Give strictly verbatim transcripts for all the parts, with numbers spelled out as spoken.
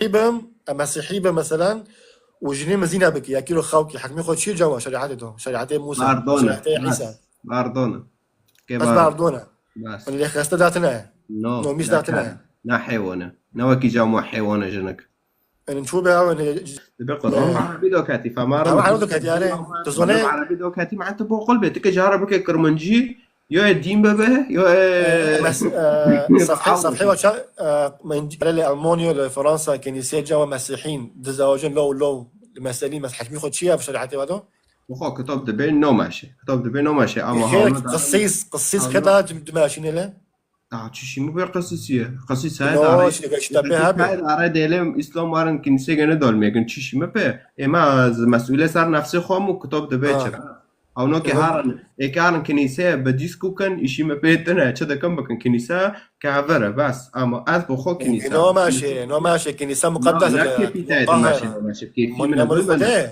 Mesîhî bim, e, Mesîhî bim, meselen, û jinê min zîna bike, ya kîro xawkî, hekmê xwe çi ye, cawa şerîetê to, şerîetê Mûsa, Bardona, şerîetê Îsa. Bes, bardona. Kê bes bar-, bardona. Bes. Min lê xeste datine. No, no, mîs ne datine. Kar. Ne heywane. Ne wekî camo heywane jinik. Enin çû be awe ne. Dibe Quran, e, Erebî dokatî, fema Erebî dokatî, are. Tu zone Erebî dokatî, ma tu boqul be, tu ke cara bike kirmancî, yo e dîn bebe, yo e, e, mes-, e, safhe, safhe wa ça, e, men-, li Almanya, li Fransa, kenîsê cawa Mesîhîn, dizawacin lo, lo, li meselî, mes-, hekmî xwe çi ye, şerîetê wa do? Xwe kitab dibe, no meşe. Kitab dibe, no meşe. Ama Xêr, hawna da qisîs, qisîs hawna xeta dim-, dimeşîne le? Aa, çişî mi pê qisîsiye? Qisîs heye No, dare. Şî, şî te pê Qisîs hebe. Heye dare dêlê Îslam warin kinîsê gene dolmê gin. Çişî mi pê? Ê ma ez mesûle ser nefsê xwe mu kitab dibe Ha. Çi? Ew no ki Tamam. Harin, ê ki harin kinîsê bi dîsk û kin, îşî mi pê tine. Çi dikin bikin kinîse kevir e, bes. Ama ez bi xwe kinîse. No meşe, no meşe, kinîse Na, mukaddes ne e. Kêfî te Mutahhar. Meşe, meşe. Kêfî Mun-, min ne bul mun bende. Xwedê.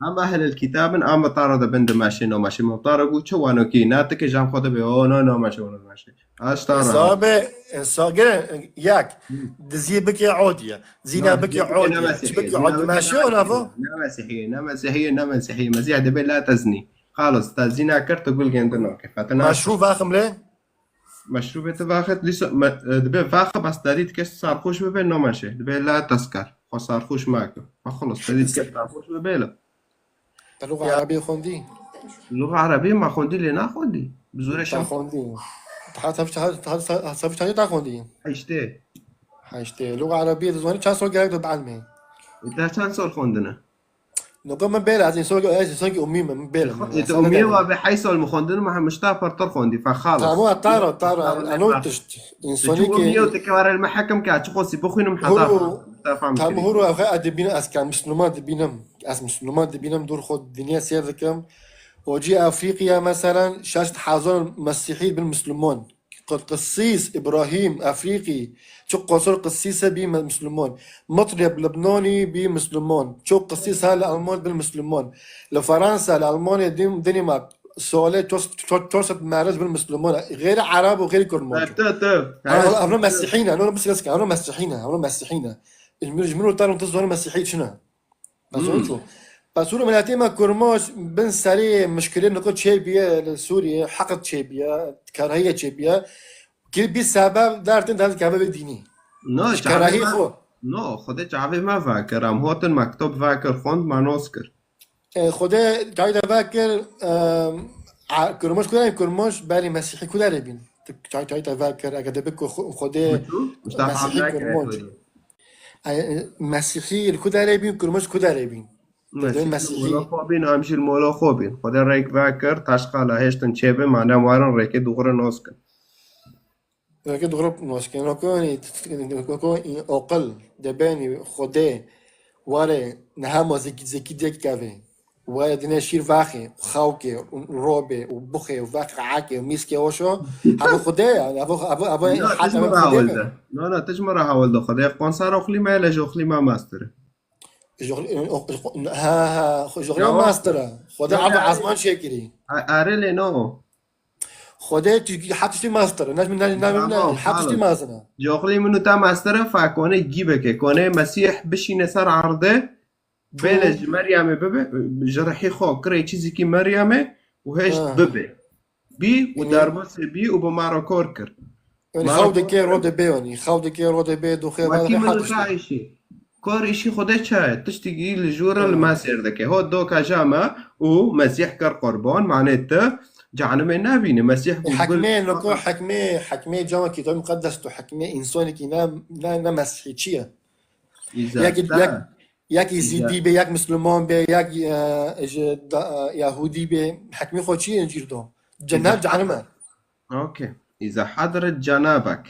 Em ehlil kitab in, em bi tara de bin di meşê, no meşê. Min tara got, çi wano kî, ne ti ke jam xwe de be, o, no, no meşê, no meşê. Aş tara. Sabe, e, sa-, gere, e, yek, Hı. Dizî bike odiye. Zîna No, bike dizî bike odiye. Ne Çi bike Mesîhî, odi zîna bike meşê, ne o navo? Mesîhî, ne Mesîhî, ne Mesîhî, ne Mesîhî. Mesîh dibe la teznî. Xalis, te zîna kir, tu gul gêndin nake. Fetine. Meşrû vaxim le? Meşrûbê tu vaxit, lîsa, me, e, dibe vaxi bas darî dike sarxoş bibe, no meşe. Dibe la teskar. Xwe sarxoş make. Xwe xelas, darî dike sarxoş bibe la. Te luxa Ya. Erebî xwendî? Luxa Erebî ma xwendî lê naxwendî. Bi zorê Ta şem. Xwendî. Ta, ta, ta, ta, ta, ta, ta, ta xwendî? Heştê. Heştê. Luxa Erebî dizanî çend sal gerek tu bielmê? Te çend sal xwendine? Noko min bêle, ez însan, ez însankî umî me, min bêle. Ê, tu umî wa be heyt sal min xwendin, min hemîşta pirtir xwendî, fe xalas. Tamam, tara, tara, eno tişt. Însanî ki umî û tike were me hekim ke, çi xwesî bixwînim heta Hûr û te fam Tam kirî. Hûr û ev xe edibîne ez ke Müslüman dibînim. Ez Müslüman dibînim, dûr xwe dinya seyr dikim. O cî Afriqiya, meselen, şeşt hezar Mesîhî bin Müslüman. Qisîs, Îbrahîm, Efrîqî, çi qosor qisîse bî me-, Misilman. Mitreb, Libnanî bî Misilman. Çi qisîs ha li Alman bin Misilman. Li Fransa, li Almanya, din-, Danimark, salê çar-, çar-, çar sed meric bin Misilman. Xêrê Ereb û xêrê Kurd man. Te, te, te. Ha, ha, evno Mesîhî ne, evno Mesîhî ne, evno Mesîhî ne. Ji min, ji min û te re tu zanî Mesîhî çi ne? Pes Hmm. çû. Pes hûr miletê me kurmaş bin serê mişkilê niko çêbiye li Sûriyê, heqet çêbiye, kerahiye çêbiye. Kir bî sebeb dertin dest gave dînî. No, Ji çavê kerahî me, xwe. No, Xwedê çavê me vekir. Em hotin mektub vekir, xwend me nos kir. E, Xwedê çay de vekir, e, a, kurmaş kudarê kurmaş berî Mesîhî kudarê bîn. Tu çay, çay te vekir, eger de biko xwe-, Xwedê Çû? Mustafa Mesîhî Hamza kurmaş. Kire. Ay, Mesîhî li ku derê bîn, kurmaş ku derê bîn? Mesîh Mesîhî. Mola xwe bîn, em jî li mola xwe bîn. Xwedê rêk vekir, taşqala hêştin çêbin, madem warin rêkê dûxurin nos kin. Rêkê dûxurin nos kin. Weko, yanî, weko, oqil, debenî, Xwedê, ware, niha ma zikî, zikî dek kevê. Were dine şîr vaxê, xawkê, û robê, û buxê, û veqe eke, û mîskê oşo, hevû Xwedê ye, hevû, hevû, hevû, No, hevû tij min re Xwedê hewil be. De. No, no, tij min re hewil de. Xwedê qon ser oxlî me, le ji oxlî me mestir e. Ji oxlî, o, o, ha, ha, xwe ji oxlî Ya, mestir e. Xwedê Ya, erdê ya. Ezman çêkirî. A-, are lê no. Xwedê tu, her tiştî mestir e. Ne, ne, ne, ne, Tamam, her tiştî tamam. Mestir e. Ji oxlî min û te mestir e, fa konê gî bike. Konê Mesîh bişîne ser erdê, Bêle ji Meryemê bibe, ji rihî xwe kirê çi zikî Meryemê û hêşt Ha. Bibe. Bî û Yanî derbasê bî û bi me re kar kir. Yanî Me re xew dike, ro de bê, yanî xew dike, ro de bê, doxê Wekî me min û te hiştî. Ayşê. Kar îşî Xwedê çaye? Tiştekî li jû re li me sêr dike. Ho doka ja me û Mesîh kir qurban, manê te cehenimê nebîne. Mesîh got, Hekmê, noko hekmê, hekmê cama kitabê muqeddes tu hekmê însanekî ne, ne, ne Mesîhî çi ye? Îza Yek, te. Yek, yek Îza. Zîdî be, yek Misliman be, yek, e, ji da, e, Yahudî be. Hekmê xwe çi ye Încîl do? Îza. Cennet, cehenime. Okey. Îza hadret cenabek.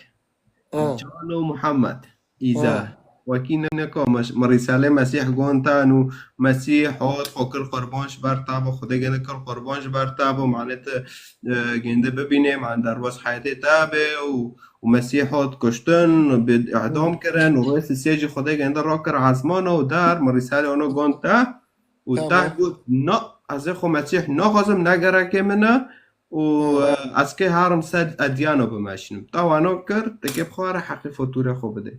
Ha. Cano Muhammed. Îza. Ha. Wekî ne, neko, mes-, mi Rîsalê Mesîh gontan û Mesîh hot xwe kir qurban ji ber te bo, Xwedê gende kir qurban ji ber te bo, manê te, e, gende bibîne, man derbas heyetê te be û û Mesîh hat kuştin, bi idam kirin û rêsî sê jî Xwedê gende rakir esmana û dar, mi Rîsalê ono gond te û te Tamam. Got, na, ez ê xwe Mesîh naxwazim, ne gerekê min e û, Tamam. E, ez kê herim ser edyana bimeşinim. Te wano kir, te kê bi xwe re heqê fatûrê xwe bidê.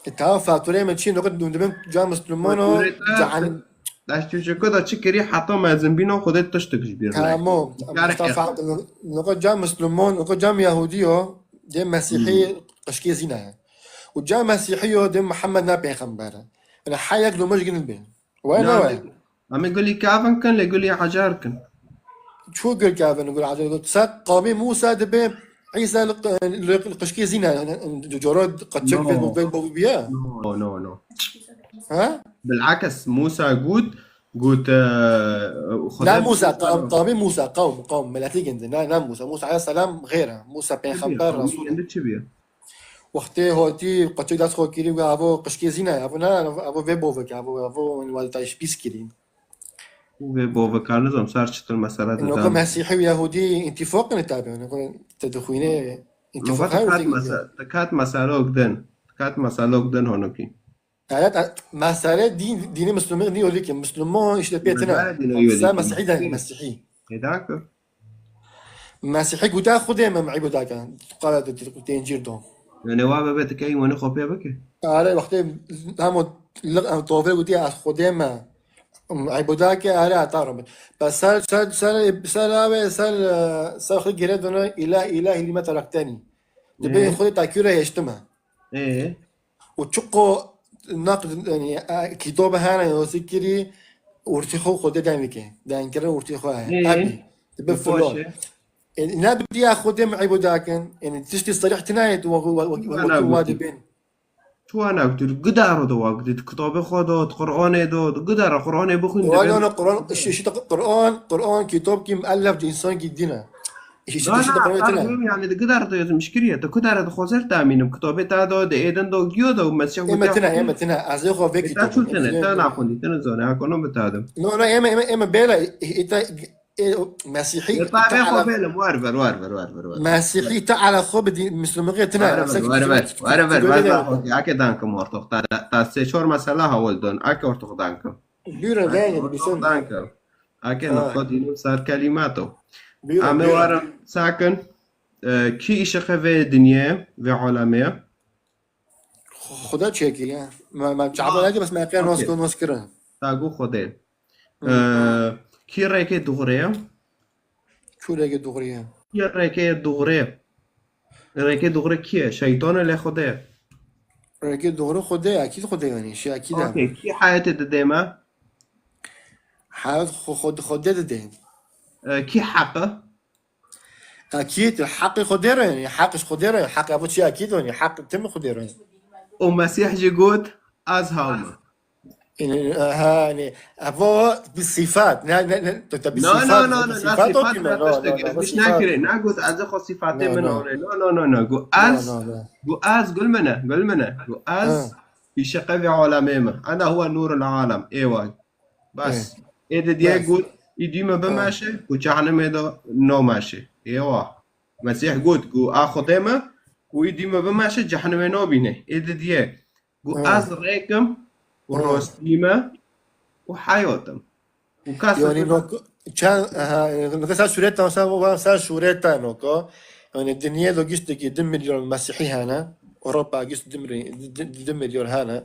E, tamam, fatureyê min çi? Noqe dibin ca Müslümano, Faturê te, ca-, te, te çuçuku da çi kirî heta mezin bîno Xwedê tiştik ji bîr nake. Tamam. Kar Mustafa, noqe ca Müslüman, noqe ca Yahudi yo, dê Mesîhî qişkê zîna ye. Û ca Mesîhî yo, dê Muhammed ne pêxember e. Yani her yek domaj ginin be. Wê ne wê? Em ê gulî kavin kin, lê gulî acar kin. Ço gul kavin, gul acar kin. Sa qamê Musa dibe, Îsa li q-, li, li qişkê zîne, coro qeçek vê, vê bo biya. No, no, no. Ha? Bilakis, Musa got, got, e, Xwedê Na Musa, qam-, qamê Musa, qawm, qawm, miletê gindi. Na, na Musa. Musa aleyhisselam xêr e. Musa pêxember, Resul. Çi biye? Wextê hotî qeçek dest xwe kirî, got, "Evo qişkê zîne, evo ne, evo vê bovek, evo, evo wal te ji pîs kirî." Û vê boveka nizam ser çitir mesele de Noka dan. Mesîhî û Yahudî întîfaq ne tabi, noka te dixwîne întîfaq Noka heye te û kat tê mese-, te kat meselok din. Te kat meselok din honokî. Evet, e, mesele dîn, dînê Müslüman dîn olî ki. Müslüman işte pê tine. Mesele dîn olî ki. Mesîhî de Mesîhî. Eda ki. Mesîhî gute Xwedê me, me îbadeke. Qala de têncîr do. Yani wa bebe te key wani xwe pê bike. Are, wextê hemo li-, em tove gutiye ez Xwedê me, em îbadeke, are, ata robin. Bes ser, ser, ser, ser ave, ser, e, ser xwe gire dona, "İlah, ilahi lime terekteni." Dibe Ee? Xwedê ta kure hêştime. Ee? Û çiqo naqd, yani, e, kîtobe hene ya zikirî, ortê xwe Xwedê demike. Denkire ortê xwe heye. Ee? Ebî. Dibe Baş filon. E. E, ne bi diya Xwedê mi îbadakin. Yani, tiştê serîh tinaye tu wa, wa, wa, wa, Ana wa, wa gotî. Dibin. Tu ana gotî, gidaro de wa gotî, kitabê xwe de, Qur'anê de, gidaro Qur'anê bixwîn Qur'an, dibin. Yana Qur'an, şi-, şi-, Qur'an, Qur'an, kitap ki müellef, insan ki dine. Şi-, şi-, Na, şi-, na, Qur'an tine. Diyorum yani, de gidaro de yazım, şikiriye, de kudara de xozer tamînim, kitabê ta de, de êdin de, giyo de, Mesih Eme gotî tine, xwe eme tine, ez ê xwe vê E, ta kitabim, çû tine, em ta xwe naxwendî, tine zane, ha, kono bi ta de. No, no, eme, eme, eme bela, e, e, ta, e, Mesîhî, E, ta ta bê xwe ala bêlim, wer ver, wer ver, wer ver, wer ver. Mesîhî ta ala xwe bi dîn, Müslümanlığı tine. Wer ver, wer ver, wer ver, wer ver, wer ver, ake dankim ortoq, ta, ta sê çor mesela hawil don, ake ortoq dankim. Buyurun, Ake dankim, ortoq buyurun. Dankim. Ake Ha. Nokta dînim ser kelimato. Buyurun, Ame buyurun. Warim sakin, e, kî işiqe vê dinyê, vê alemê? Xu-, Xuda çêkiriye. Me, me çaba Aa, neke, bes me qê nos okey. Ko-, nos kirin. Tagu Xudê. Hı. Ee, kî rêkê dûxurê ye? Kî rêkê dûxurê ye? Kî rêkê dûxurê? Rêkê dûxurê kî ye? Şeytan e lê Xudê ye? Rêkê dûxurê Xudê ye, ekîd Xudê ye, yanî, şey ekîd e. Okey, kî heyetê didê me? Heyet xu-, xu-, Xudê didê. Ee, kî heq e? Ekîd, heqê Xwedê re, yanî, heq ji Xwedê re, heq ev çi ekîd, yanî, heq tim Xwedê re. Û Mesîh jî got, "Ez haw me." Yanî, ha, yanî, ev bi sifat, ne, ne, ne, te, te bi No, sifat, no, no, te no, no, sifat sifat okî me, me no, tiştek, no, no, ez bi hiç sifat. Nakirê, ne got, "Ez xwe sifatê No, min no. Hawle." No, no, no, no, got, No, "Ez, no, no. Got, ez, gul mine, gul mine." Got, "Ez, Ha. Îşeqe vê alemê me. Ana huwa nûrul alem." Êwa. Bes. Ê. Ê didiye Bes. Got, îdî me Ha. Bimeşe, ku cehennemê de nameşe. Êwa. Mesîh got, ku a Xwedê me, ku îdî me bimeşe, cehennemê nabîne. Ê didiye. Ku Ha. Ez rêk im, û Ha. Rostî me, û heyat im. Û kes Yanî bi nok-, çend, ha, nokta ser sûreta, ser, ser sûreta noka. Yanî dinyê de giştekî du milyon Mesîhî hene. Ewropa gişt du milyon, du, du, du milyon hene.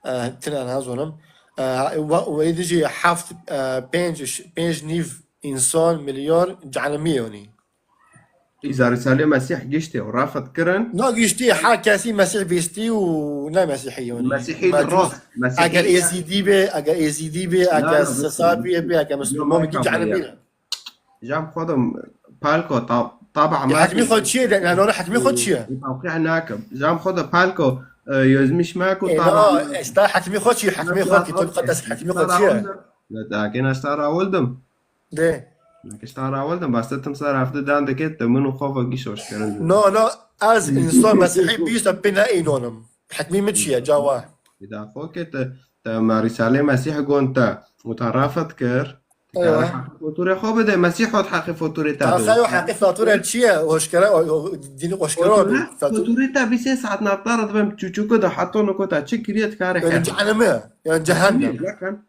Eh, tine nazonim. Eh, we, we dijî heft, eh, pênc, pênc nîv însan milyar cehennemî ye yanî. Îza Rîsalê Mesîh giştî û refet kirin. Na giştî, her kesî Mesîh bîstî û ne Mesîhî yanî. Mesîhî Ma di tu-, rost, Mesîhî eger Êzîdî be, eger Êzîdî be, Na, eger na, Sisabî be, eger Yo, Misliman be, Meka cehennemî beriya. Jam xwe de palko ta-, taba E, me hekmî ki. Xwe çi ye? Ne, ne, hekmî Xwe çi ye? Tawqî nakim. Jam xwe de palko, e, yozmiş me ku E, taba na, me. Esta hekmî Xwe çi ye? Hekmî Xwe, Kitab Mukaddes, hekmî Xwe çi ye? Ya, da, gene esta rawildim. De. Kiştan rawildim, bas te tim ser hevdi dan dike, te min û xwe ve gîş hoş kirin. No, no, ez însan Mesîhî bîst pê ne înonim. Hetmî min çi ye, cawa? Îda xwe ke te, te me Rîsalê Mesîh gon te û te refet kir, te Eywa. Kare heqê faturê xwe bide, Mesîh hot heqê faturê te Taxa bide. Yo heqê faturê çi ye? Hoşkere, o, o, dînî hoşkere Fature, abi. Faturê te bîst saet navdar dibem çuçuku de, heta niko te çi kiriye, te kare Yani heqê. Cehenneme, yani cehennem. Yakan.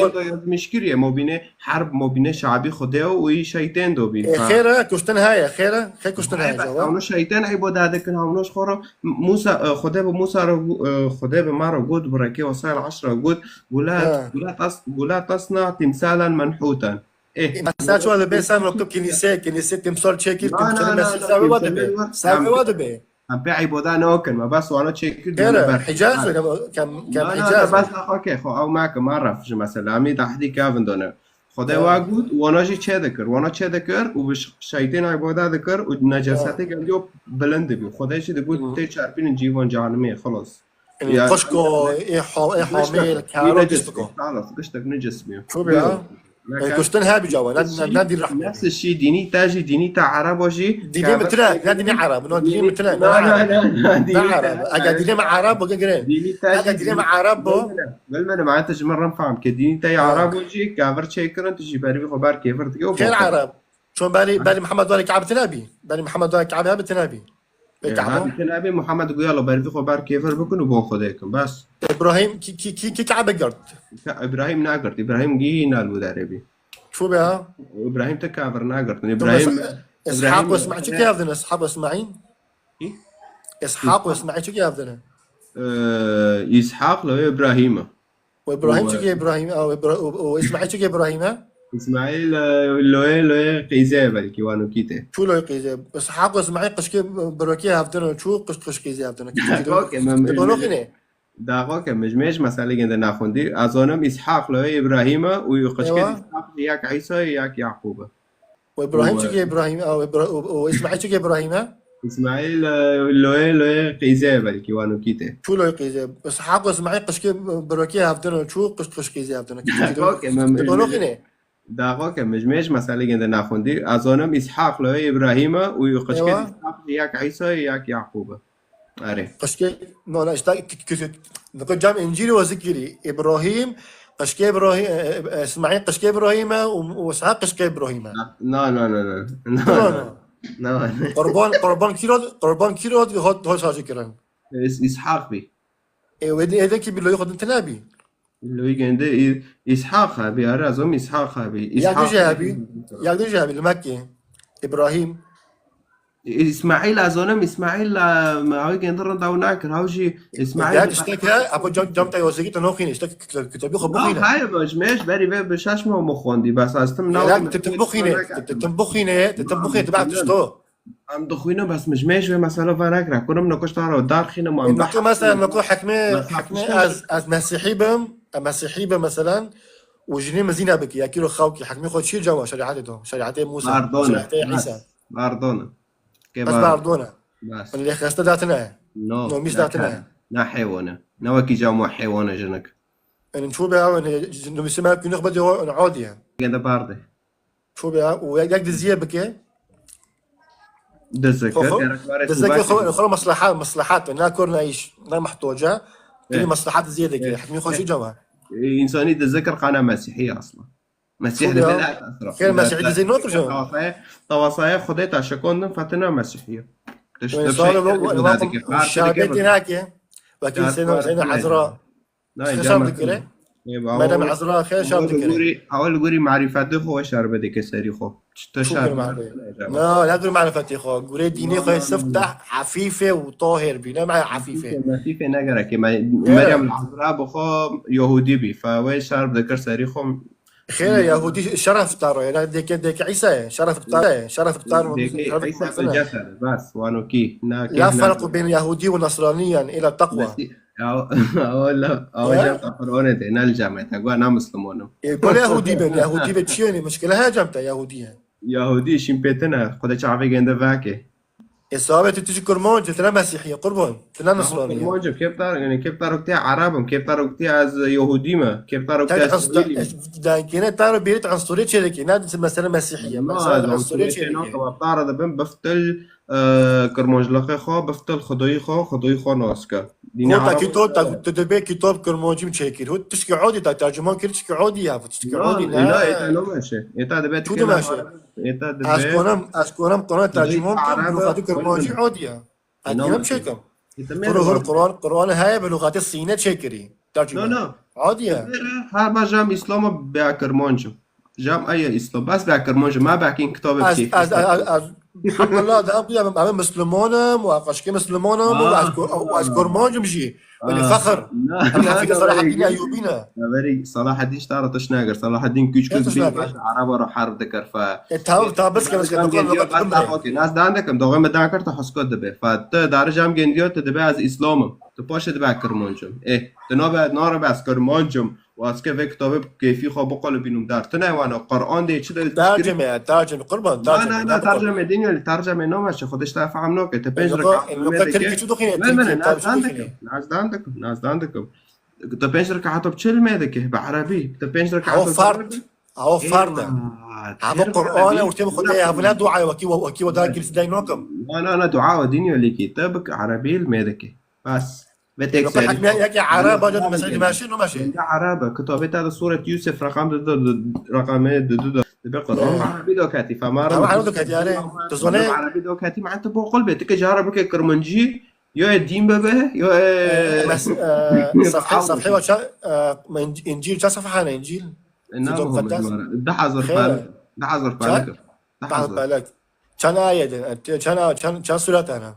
Tewrata yazmiş kiriye, mobînê herb, mobînê şabî Xwedê û î şeytên dobîn. E, xêr e, kuştin heye, xêr e, xê kuştin heye, bes cava. Hewno şeytên îbada dikin, hewno ji xwe re Musa, e, Xwedê bi Musa re gu-, e, Xwedê bi me re got, bi rekê Wesayl eşr re got, "Gula, Ha. gula tas-, gula tasna timsalen menhûten." Eh, E, mesela çawa dibe sen rokib kinîse, kinîse timsal çekir, Na, na, timsal na, mesî na, sabe wa timsal dibe. Sabe wa dibe. Em pê îbada nakin, me bes wana çêkir, Kere, dûne ber. Hicaz, kem, kem Na, na, Hicaz. na, bes naxwe ke, xwe ew me ke, me ref ji mesela, em ê dahdî kevin done. Xwedê Ha. wa got, wana jî çê dikir, wana çê dikir û bi ş-, şeytên îbada dikir û necasetê Ha. geliyo bilind dibî. Xwedê jî digot, Hı. tê çarpînin cîvan cehenimê, xelas. Yani, Ya, qişko, ê ha-, ê giştek, hamil, yine karo, cis, giştiko. Xelas, giştek ne cismiyo. Tabii ya. Buyurun. E, kuştin hebî cava, ne, ne, ne dî rehmet. Nefsi şî dînî te jî, dînî te Erebo jî, Dînê kafir min tine, ne dînê Ereb, no dînê min tine, ne Ereb. Ne Ereb. Eger dînê min Ereb bo, gire. Dînî te jî, eger dînê min Ereb bo. Bilmene, bilmene, ma te ji min rin fam ke dînî te ya Erebo jî, kafir çêkirin, tu jî berî xwe ber kêfir dike û Xêr bokir. Ereb. Çon berî, berî Mihemed wale Kabe tine bî. Berî Mihemed wale Kabe hebe tine bî. Pê E, Kabe. Hebe tine bî, Mihemed goya lo berî xwe ber kêfir bikin û bo Xwedê kin. Bes. Îbrahîm, kî, kî, kî, kî Kabe girt? Ka-, Îbrahîm nagirt. Îbrahîm gî nal bu derê bî. Çû be ha? Îbrahîm te kafir nagirtin. Çû be Îbrahîm, Îshaq Îbrahîm û Îsmaîl çi kevdin? Îshaq û Îsmaîl? Kî? Îshaq û Îsmaîl çi kevdin? Ee, Îshaq lo Îbrahîm e. Û Îbrahîm çi ke Îbrahîm? Û Îbra-, û, û Îsmaîl çi ke Îbrahîm e? Îsmaîl, e, loyê, loyê qîzê belkî wan û kî tê. Çû loyê qîzê? Îshaq û Îsmaîl qişkê birokê hevdin, çû qiş-, qiş qîzê hevdin. Daxo ke me, Ti baloxîne? Daxo ke me ji mêj meselê gende naxwendî. Ez zanim Îshaq loyê Îbrahîm e û qişkê Îshaq jî yek Îsa ye, yek Yaqûb e. Û Îbrahîm çi ke Îbrahîm, û Îbra-, û, û Îsmaîl çi ke Îbrahîm e? Îsmaîl, e, loyê, loyê qîzê belkî wan û kî tê. Çû loyê qîzê? Îshaq û Îsmaîl qişkê birokê hevdin, çû qiş-, qiş qîzê hevdin. Daxo ke me, Ti baloxîne? Daxo ke me ji mêj meselê gende naxwendî. Ez zanim Îshaq loyê Îbrahîm e û qişkê Îshaq jî yek Îsa ye, yek Yaqûb e. Erê. Qişkê, no, no, işte, k-, k-, k-, cam Încîlê we zikirî. Îbrahîm, qişkê Îbrahî-, e, e, e, Îsmaîl qişkê Îbrahîm e û, û Îshaq qişkê Îbrahîm e. Na, na, na, na. Na, na. Na, na. Qurban, qurban kî re, qurban kî re hat, hat, hat şaşî kirin? Îs-, Îshaq bî. E, wê de, êdekî bî loyê xwe din tine bî. Loyê gende Î-, Îshaq hebî, erê, ez zanim Îshaq hebî. Îshaq din jî hebî. Yak din jî hebî, li Mekkê. Îbrahîm. Îsmaîl, ez zanim, Îsmaîl, e, ew gêndî rinda ew nakir, ew jî Îsmaîl. Ya tiştek he, apo cam, cam te yozekî te noxîne, işte kitabî xwe bixîne. Hayır, ji me ji berî vê bi şeş mah min xwendî, bes ez tim Ya, naxwînim. Te, te bixîne, te, te bixîne, te, te bixîne, te bak tişto. Em dixwînin, bes min ji me ji vê mesela ve nekira. Kurim niko ji te re darxînim, em Niko behs mesela, niko hekmê, Mesela hekmê pişta ez, ez mesîhî bim, ez mesîhî bim mesela, û jinê min zîna bike, ya kîlo xewkî, hekmê xwe çi cama şerîetê to, şerîetê Musa, Bardone, şerîetê bes, Îsa. Bardone. Kê Bes bardone. Bardone. Bes. Min lê xeste datine. No, No, mîs ne datine. Kar, ne heywane. Ne wekî cama heywane jinik. Enim çû be ew, ne, nivîsî me kûnix bide o, ne adiye. Gende barde. Çû be ew, û yek, yek diziye bike. Dizike, Xwe, xwe, gerek ware dizike tûbak xwe, bike. Xwe maslahat, maslahat, ne kor ne îş, ne mehtoca. Tiri Eh. Maslahat diziye dike. Eh. Hekmî xwe Eh. Çi cama. E, Însanî dizikir qana Mesîhî asla. Mesîh Çû de be bela ew. Xêr Mesîhî dizî nokir cama. Tawasaya, tawasaya Xwedê ta şikondin fatina Mesîhî. Tişt Yani tişt sağ olun, şerbetê nake. Wekî Seyna, Seyna Ezra. Nayê, Xêr şer dikire. Ê, ba, Medem ew, Ezra xêr şer ew li dikire. Gorî, ew li gorî marîfetê xwe şer bidike serî xwe. Çi te Çok şer bir marîfet. Nayê, cem. Na, ne gure marîfetê xwe. Gure dînê xwe sif te efîfe û tahir bî. Ne me efîfe. Efîfe, mefîfe ne gerek. Me-, Gerek. Meryem li Ezra bi xwe Yahudî bî. Fe wê şer bidikir serî xwe. Xêr e, Yahudî şeref daro. Yani deke, deke Îsa ye. Şeref daro. Şeref daro. Deke Şeref Îsa daro. Cesed. Bas, wano kî. Na, kî La na. Ferqu beyne Yahudî ve Nasranî yani. Ila takwa. Mesî-, Aw, aw, la, aw, Ya? Cem, Qur'anê de, ne li cem e, te gwa ne Müslümanım. E, gole Yahudî ben, Yahudî ve çi yani? Muşkile he cem te Yahudî ye. Yahudî işin pêtine, Xwedê çavê gende vake. E, sahabe tu, tu ji Kurmanc, tu ne Mesîhî ye, qurban, tu ne Ama Nasranî ye. Kurmancım, kêp dar, yani kêp dar uktiya Arabım, kêp dar uktiya ez Yahudî me, kêp dar uktiya Tek Îsraîlî me. Dengkine taro bêrit anstorê çêdekî, ne mesela Mesîhî ye. Ma, Mesela ez anstorê çêdekî. Tara de ben biftil, e, Kurmanclıqê xwe, biftil Xwedayî xwe, Xwedayî xwe nas ke. Dînê Ereb. Ko ta kîtob, ta, tu dibê kîtob Kurmancî min çêkir. Hû tişkî odî ta tercüman kir, tişkî odî ya, tişkî odî ne. Îna, îta namaşe. Îta dibe Çû tike dimaşe. Namaşe. Îta dibe. Ez konim, ez konim Kur'an tercüman kim, Arab, lugati Kurmancî odî ya. Ez Namaşe. Nînim çêkim. Îta Tu ruhul Kur'an, Kur'an heye bi lugati Sîne çêkirî. Tercüman. No, no. Odî ya. Her ba jam Îslama be Kurmancim. Jam aya Îslam. Bas be Kurmancim. Ma be kin kitabê keyfî. Ez, ez, ez, ez, Elhamdülillah, da bu ya, ben Müslümanım, ve kaşkê Müslümanım, ve ez Ku-, ve ez Kurmancım jî. Wele fexr. Em hafîzê Selahaddin Eyyûbî ne. Verî Selahaddin ji te re tişt negir. Selahaddin küç Ya, küç tişt bî negir. Baş Araba re herb dikir fe. E, tav, tav, bes ke, bes ke, Cem dokan, gendiyo, dokan, bes dokan. Nax xwe ki, nax dendikî, doxê me dan kir, te heskot dibe. Fe, te dari cem gendiyo, te dibe ez Îslamim. Tu paşê dibe Kurmancim. E, tu nabe, nare be ez Kurmancim. Û ez ke vê kitabê keyfî xwe biqulibînim der. Tu ne wana Qur'an dê çi de Tercüme ya, tercüme. Qurban, Na, tercüme, na, ne na, biqul. Tercüme dîn ya, tercüme namaşe, xwe dişte fehm nake. Te pênc Enoka, rekat enoka me dike. Tirkî çi dixîne, Me, me, Tirkî, ne, tercüme çi dixîne? Dixîne. Ne, ez dan dikim, ne, ez dan dikim. Te pênc rekat hop çil me dike, bi Erebî. Te pênc rekat Ew hop fard, ew fard e. Ê, Hava Tirk Qur'an e, Erebî, urtê bi Xwedê, hava ne dua ye, wekî, wekî wada kilîsê dey nakim. Na, na, na, dua we dîn ya lêkî. Te bik Erebî me dike. Bas. Ve tek Yok, serî. Hekme, yek Ereb, baca, mesela, dimaşe, no maşe. Gende Ereb, kitabê te de Suret Yusuf, rakam de, de, de, rakam de, de, de, de, be Qur'an, He. Erebî do ketî, fema Ama Ereb do ketî, yani, tu zone? Erebî do ketî, ma tu bokul be, tu ke cara bike Kurmancî, yo e dîn be be, yo e E, mes-, e, safhe, safhe wa ça, e, İncil, ça safha ne İncil? E, ne Kitab muhim Mukaddes. Deh hazar Xeyr. Pal-, deh hazar Çar? Palek. Deh hazar. Deh hazar palek. Çend ayet in? Çend, çend, çend suret hene?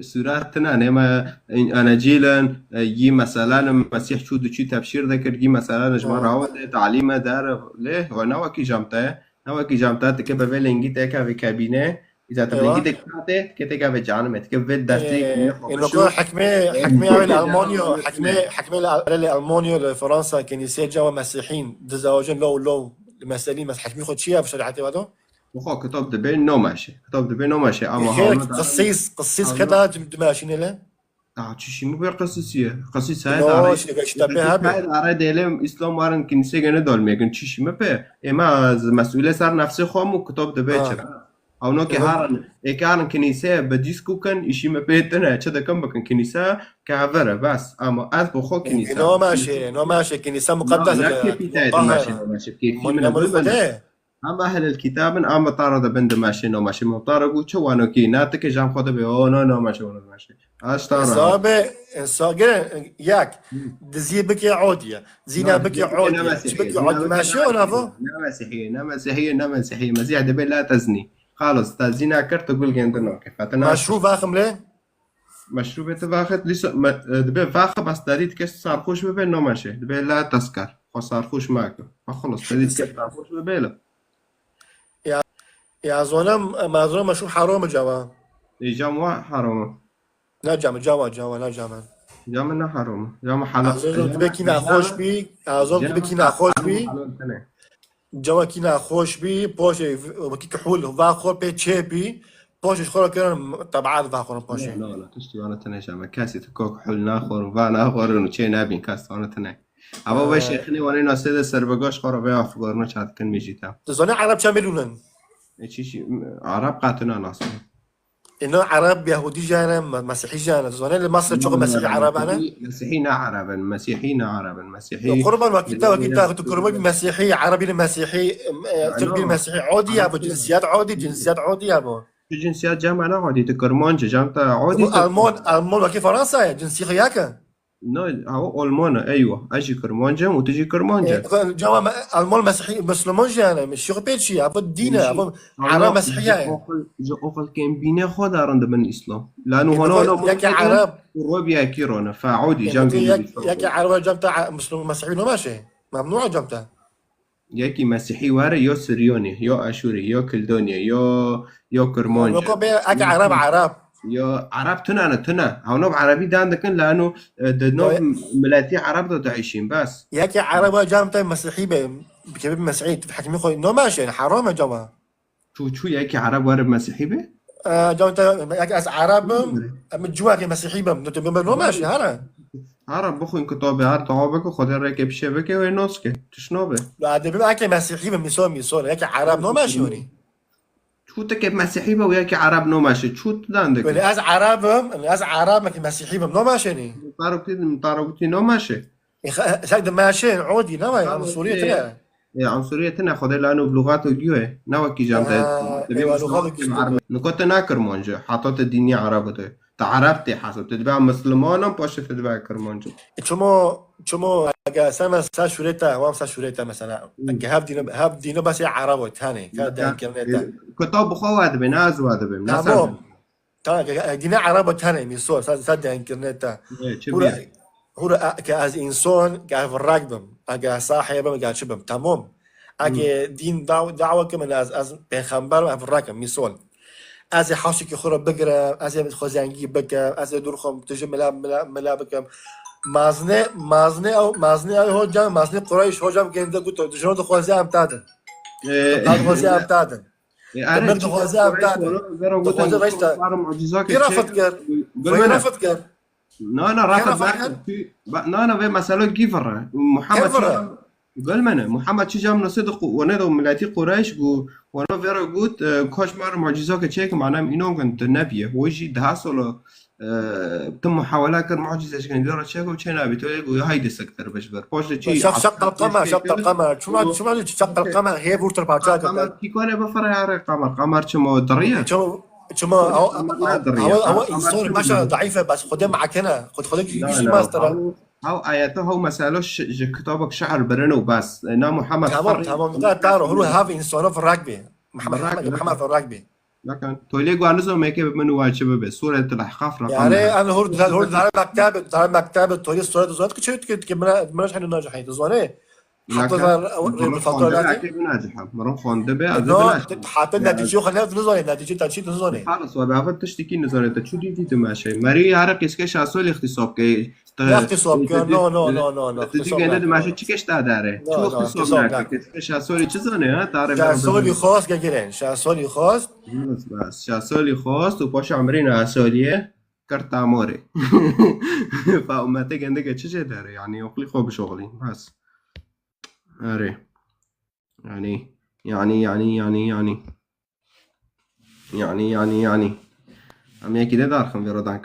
Suret tine, ne me, Enecîl in, yî meselen Mesîh çû diçû tebşîr dikir, yî meselen ji me Hı. Rawa de, talîme der, lê, ne wekî cem te, ne wekî cem te, tike be vê lengî te kevê kebîne, îza te Eywa. Lengî de kate, tike te kevê canime, tike vê destê Ee, kebîne xwe ê, bişû. Noko hekmê, hekmê ew li Almanya, hekmê, hekmê li Al-, li Almanya, li Fransa, kenîsê cawa Mesîhîn, dizawacin lo, lo, li meselî, mes-, hekmî xwe çi ye, bi şerîetê we do? Xwe kitab dibe namaşe. Kitab dibe namaşe, ama Xêr, hewna da qisîs, qisîs hewna xeta dim-, dimaşîne le? Ah, çi şî mi be qisîs ye? Qisîs heye No, tarî. Şi-, şi-, Qisîs heye tarî dêlê Îslam warin kinîse gene dalmê kin. Çi şî mi pe? Ema ez mesûle ser nefsê xwe mu kitab dibe Ha. Çi? Ewno ki Hı. Harin, ê ki harin kinîse be dîsku kin, îşî mi pê tine. Çi dikin bikin kinîse ke vere, bes. Ama ez bi xwe kinîse. Namaşe, namaşe, kinîse mukaddes e. Ne kepîte, namaşe, namaşe. Kepî min ne bilmene. Em ehlil kitab in, em bi tara de bin dimeşê, namaşê min tara got, çi wano kî, ne tike jam xwe de be, o, no, namaşê, o, namaşê. Aş tara. Sabe, sa-, gere, yak, Hı. Dizî bike odiye, zîna bike odiye, çi bike odiye, meşe o navo? Ne mesihî, ne mesihî, ne mesihî, mesih de be la teznî. Xalis, te zîna kir, tu gul gêndin, okey. Fete na Meşrû vaxim lê? Meşrûbê tu vaxit, lîso, me, e, dibe vaxi bas derî dike sarxoş bibe, namaşe. Dibe la teskar. Xwe sarxoş make. Xwe xelas, derî dike sarxoş bibe la. Ya, ya zonem, ma zonem meşrûb haram e cama. E, cam wa haram e. Na cam, cama, cama, na cama. Cam ne haram e. Cam halal. Azon dibe kî naxoş bî, azon dibe kî naxoş bî. Halal tene. Cama kî naxoş bî, poşê wekî kihûl va xwe pê çê bî, poşê ji xwe re kirin tebaet va xwe re poşê. No, no, no, tiştî wana tine jame. Kesî tu kok hûl naxorin, va naxorin û çê nebîn, kes wana tine. Ava ve Ee. Şêxinê wana nasê de serbegoş xwe re ve afgorna çat kin mijî te. Tu zanî Ereb çend milyon in? E, çi, çi, Ereb qatuna nasê. Îno Ereb, Yahudî jane, Me-, Mesîhî jane. Tu zanî li Mesir çok Mesîhî Ereb hene? Mesîhî ne Ereb in, Mesîhî ne Ereb in, Mesîhî. Ya qurban, wekî te, wekî te, tu kurban bî Mesîhî, Ereb bî Mesîhî, e, Tirk bî Mesîhî, odî ya bu, cinsiyet odî, cinsiyet odî ya bu. Tu cinsiyet cem ne odî, tu Kurmanc, cem te odî. Bu Alman, Alman wekî Fransa ye, cinsiyet ya ke. No, ew Alman e, eywa. Ez jî Kurmanc im û tu jî Kurmanc e. E, cama me-, Alman Mesîhî, Müslüman jî yani, şiyo pê çi ya, bu dîn e, bu Ereb Mesîhî ye. Ji oxil, ji oxil kêm bînê xwe darin dibin Îslam. Lanu hona hona yekî Ereb. Rob yekî rone, faudi, cam yekî Ereb cam te, Müslüman Mesîhî namaşe. Memnû cam te. Yekî Mesîhî were, yo Siryonî, yo Aşûrî, yo Kildonî, yo, yo Kurmanc. Weko bê, eke Ereb, Ereb. Yo Ereb tune ne, tune. Ew nov Erebî dan dikin, lanu, e, di nov miletî Ereb de diişîn, bes. Yekî Ereb cam te Mesîhî be, bikeve Mesîhî, tu hekimî xwe namaşe, haram e cama. Çû, çû yekî Ereb were Mesîhî be? E, cam te, yekî ez Ereb im, em civakê Mesîhî bim, tu bim namaşe, hara. Hara bixwîn kitabê, her dua bike, Xwedê rêkê pişê bike, wê nas ke, tişt nabe. Ya, dibim eke Mesîhî bim, mîsal, mîsal, yekî Ereb namaşe wî. Çû tu ke Mesîhî be û yekî Ereb namaşe, çû tu dan dike. Wele ez Ereb im, ez Ereb im, ke Mesîhî bim, namaşe nî. Tarokî, tarokî namaşe. E, xe-, sen de meşin, odî, ne var ya, Sûriye tine. E, em Sûriye tine, Xwedê lanu bi lughat û giyo ye. Ne wekî cam te. Ha, eywa, lughat û giyo. Niko te nakir monce, hata te dînî Ereb te. Te Ereb tê hesab, te dibe Müslüman im, paşê te dibe Kurmanc. E, çimo, çimo, ege sen mesela şûrê te, wan sen şûrê te mesela. Hmm. Ege hev dîne, hev dîne bes ya Ereb o, tane, ka denkirine te. E, kitab bi xwe we dibe, ne ez we dibim, ne sen. Tamam. Tamam, ke, ke, dîne Ereba tene mîsor, sa, sa denkirine te. Hûra, hûra, ke ez însan, ke ez virek bim, ege sahib bim, ege çi bim, tamam. Ege dîn daw-, dawa kim ez, ez pêxember, ez virek im, mîsol. Ez ê hewşekî xwe re bigirim, ez ê xwe zengî bikim, ez ê dûr xwe tije mila, mila, mila bikim. Mazne, mazne ew, mazne ew hocam, mazne Qurayş hocam gende got, dijino dixwaze em tadin. Dixwaze em tadin. E, Demek dixwaze ev dade. Dixwaze reşta. Kî rafet kir? Vay rafet kir. Na, na, rafet kir. Na, na, vê meselo gî vire. Muhammed çi, gel mene. Muhammed çi cam nasê de ku-, wane de miletî Qureyş gu, wane vê re got, e, kaş ma re mucîza ke çêkim, anam înan kin tu nebiye. O jî daha solo. E, tu muhawela kir, mucîze ji gundî re çêko çê nabî. Tu yê got, haydi siktir biş ber. Poş de çi? Şaq, şaq qelqema, şaq qelqema. Çima, çima şaq qelqema, hê vurtir parça kir. Qamar kî kone bifire yare qamar. Qamar çima diriye? Çima, çima, awa, awa, awa, insan başa daîfe, bas Xwedê makine. Xwed, Xwedê kî, kî mastere. Haw ayete, haw meselo ji kitabek şe'r birine û bas. Na Muhammed. Tamam, tamam. Da, da, ruhu hav insana frak bi. Muhammed, Muhammed frak bi. Nakan. Tolê gwa nizomeke bi min û wa çi bibe. Sûretul Ahqaf raqam. Yare, em hur dal, hur dal mekteb, dal mekteb, tolê sûret zot ki çi ki, ki mina, mina şahî nacihî, tu zane. Hatta zar, rê bi fatura lati. Mirin xwende be, ez binacihim. Hatta netice yok, ne nizane, netice ta çi nizane. Halis, wa be, ava tiştekî nizane, te çu dî dî tu meşe. Meri yare qîske şasolî ixtisab ke. Yextisab ke, no, no, no, no, no. Tu gende de meşe çi keş ta dare. Çu ixtisab nake. Şasolî çi zane, ha? Tare şasolî xwast ke giren, şasolî xwast. Bas, bas. Şasolî xwast û paşa emirî na solîye kir tamorê. Fa ummete gende ke çi jê dere? Yani oxlî xwe bişoxlî. Bas. Erê. Yani, yani, yani, yani, yani. Yani, yani, yani. Em yekî de darxin vê rodan